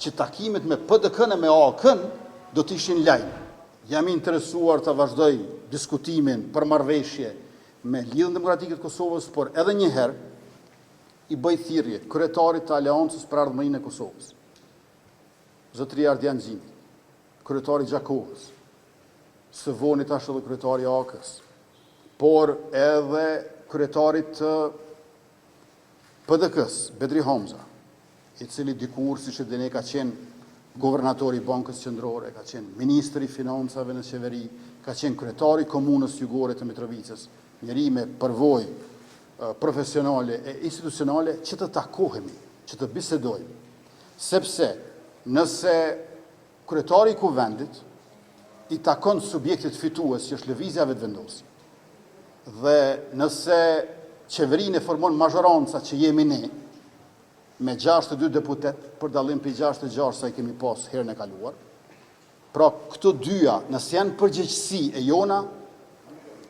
që takimet me PDK-në e me AAK-në do të ishin lajm. Jam i interesuar ta vazhdoj diskutimin për marrëveshje me Lidhjen Demokratike të Kosovës, por edhe një herë i bëj thirrje kryetarit të Aleancës për Ardhmërinë e Kosovës, zotëri Ardian Gjini, kryetari i Gjakovës, së voni tash edhe kryetari i AAK-së, por edhe kryetarit të PDK-së, Bedri Hamza, i cili dikur, siç e dini, ka qenë guvernator i Bankës Qendrore, ka qenë ministër i Financave në qeveri, ka qenë kryetar i Komunës Jugore të Mitrovicës, njeri me përvojë profesionale e institucionale, që të takohemi, që të bisedojmë. Sepse, nëse kryetari i Kuvendit i takon subjektit fitues, që është Lëvizja Vetëvendosje, dhe nëse qeverinë e formon mazhoranca që jemi ne, me 62 deputet, për dallim prej 66 sa i kemi pas herën e kaluar, pra këto dyja, nëse janë përgjegjësi e jona,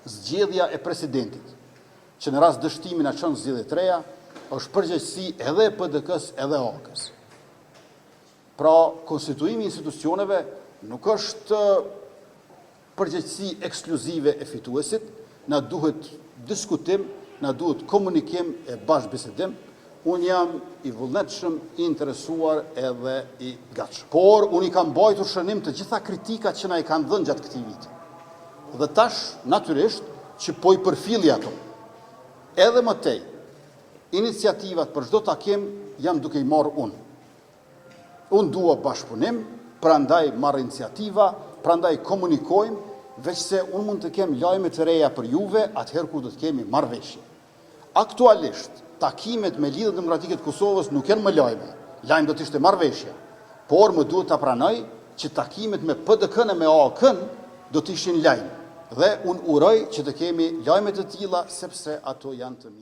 zgjedhja e presidentit, që në rast dështimi na çon zgjedhje të reja, është përgjegjësi edhe e PDK-s edhe e AAK-s. Pra, konstituimi i institucioneve nuk është përgjegjësi ekskluzive e fituesit, na duhet diskutim, na duhet komunikim e bashkëbisedim. Unë jam i vullnetshëm, i interesuar edhe i gatshëm. Por, unë i kam mbajtur shënim të gjitha kritikat që na i kanë dhënë gjatë këtij viti. Dhe tash, natyrisht, që po i përfilli ato. Edhe më tej, iniciativat për çdo takim jam duke i marrë unë. Unë dua bashkëpunim, prandaj marr iniciativa, prandaj komunikojmë, veçse unë mund të kem lajme të reja për juve atëherë kur do të kemi marrëveshje. Aktualisht, takimet me Lidhjen Demokratike të Kosovës nuk janë më lajme, lajm do të ishte marrëveshja, por më duhet ta pranoj që takimet me PDK-në e me AAK-në do të ishin lajm dhe unë uroj që të kemi lajme të tilla sepse ato janë të mira.